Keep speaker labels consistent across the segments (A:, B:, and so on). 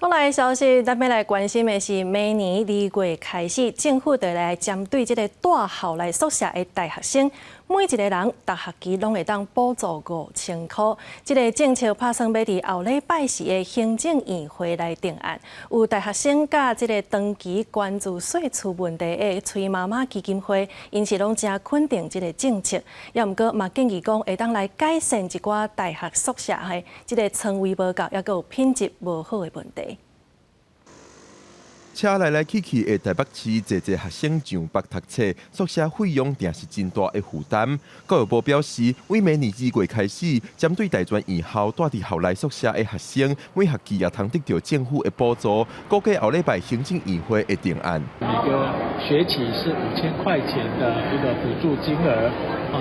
A: 國內消息，咱欲來關心的是，明年2月開始，政府就來針對這個蹛校內宿舍的大學生，每一個人逐學期攏會當補助5000箍。這個政策拍算欲佇後禮拜四的行政院會來定案。有大學生佮這個長期關注稅厝問題的崔媽媽基金會，𪜶是攏誠肯定這個政策，也毋過嘛建議講會當來改善一寡大學宿舍的這個床位無夠，抑閣有品質無好的問題。
B: 車來來去去的台北市，濟濟學生上北讀冊，宿舍費用定是真大的負擔。教育部表示，對明年2月開始，針對大專院校蹛佇校內宿舍的學生，每學期也通得著政府的補助。估計後禮拜行政院會會定案。
C: 每個學期是5000塊錢的一個補助金額。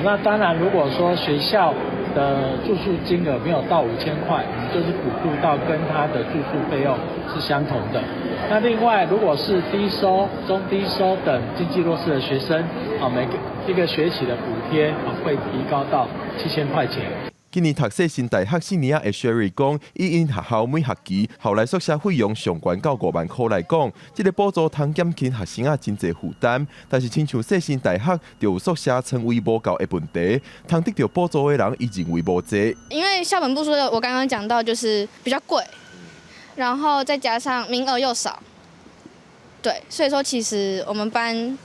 C: 那當然，如果說學校的住宿金額沒有到5000塊，我們就是補助到跟他的住宿費用是相同的。那另外，如果是低收、中低收等經濟弱勢的學生，啊，每個一個學期的補貼啊會提高到7000塊錢。
B: 今年讀世新大學四年仔的 Sherry 講，以𪜶學校每學期校內宿舍費用上懸到5萬箍來講，這個補助通減輕學生仔真濟負擔。但是親像世新大學就有宿舍床位無夠的問題，通得著補助的人，伊認為無濟。
D: 因為校本部宿舍，我剛剛講到就是比較貴，然後再加上名額又少，對，所以說其實我們班，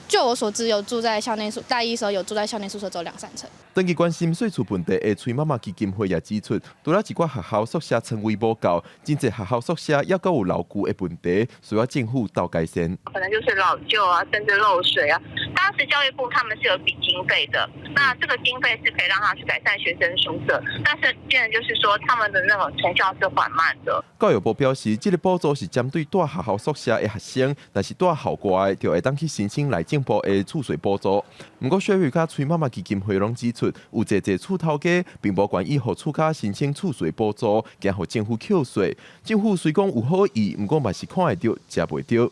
D: 就我所知，有住在校內宿，大一時候有住在校內宿舍，只有兩三成。
B: 長期關心稅厝問題的崔媽媽基金會也指出，除了一寡學校宿舍床位無夠，真濟學校宿舍抑閣有老舊的問題，需要政府鬥改善。
E: 可能就是老舊啊，甚至漏水啊。當時教育部他們是有筆經費的，那這個經費是可以讓他去改善學生宿舍，但是變成就是說他們的那種成效是緩慢的。
B: 教育部表示，這個補助是針對蹛學校宿舍的學生，若是蹛校外的，就會當去申請內政部的厝稅補助。毋過，雪瑞佮崔媽媽基金會攏指出，有濟濟厝頭家並無願意予厝跤申請厝稅補助，驚予政府扣稅。政府雖講有好意，毋過嘛是看會著，食袂著。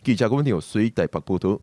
B: 記者郭文有水台北報導。